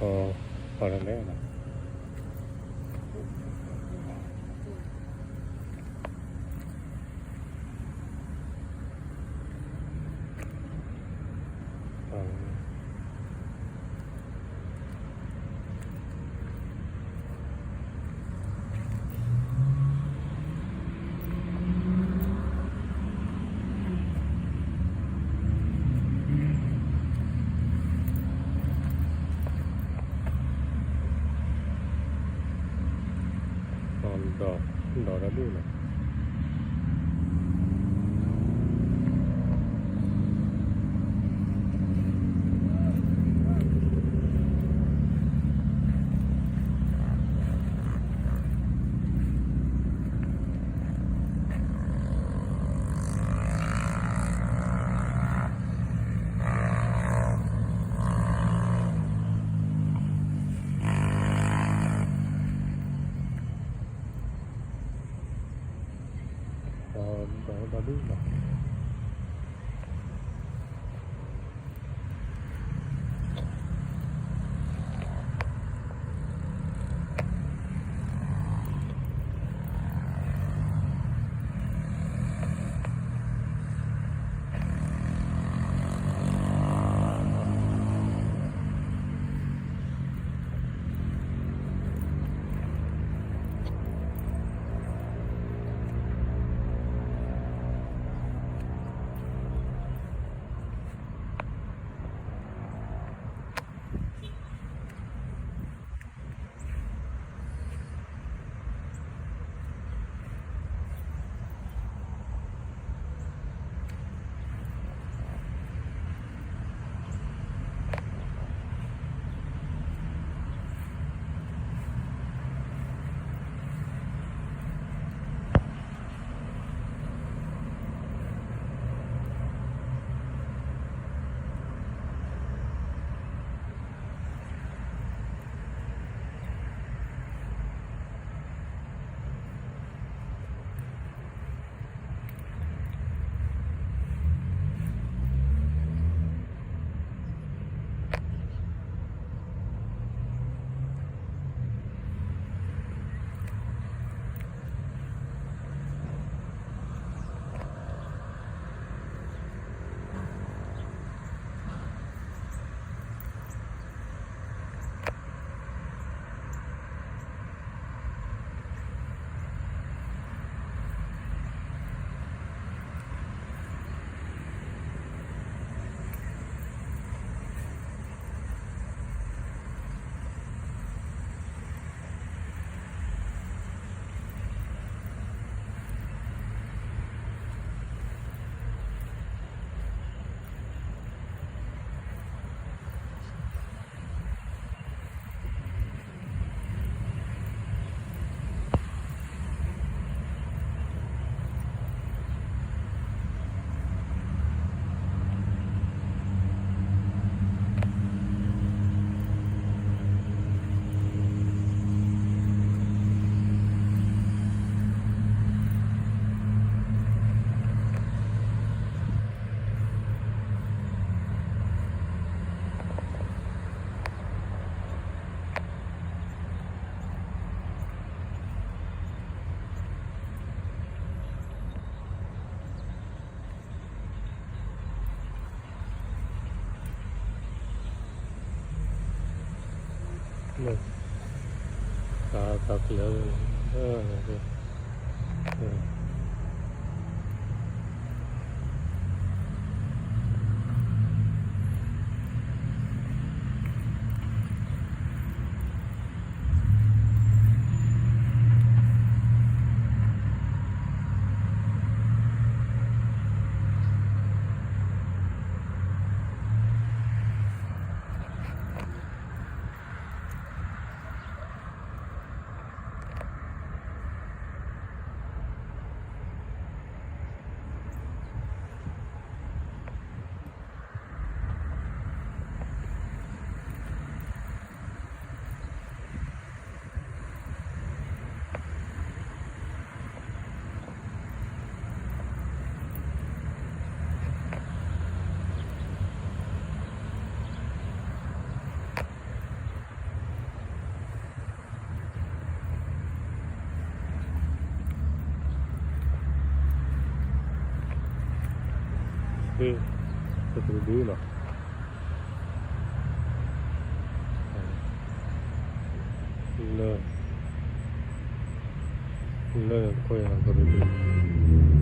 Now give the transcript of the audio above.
အီၤ အီၤတလဲၣ်လီၤ. ဒီး ဒီးတၢ်ဒူၣ်လီၤ. ဒီး ဒီးတၢ်ဒူၣ်လီၤ. တၢ်သးကျၢၤ တၢ် ကတဒုနီၤ, လၢ လၢကတဒု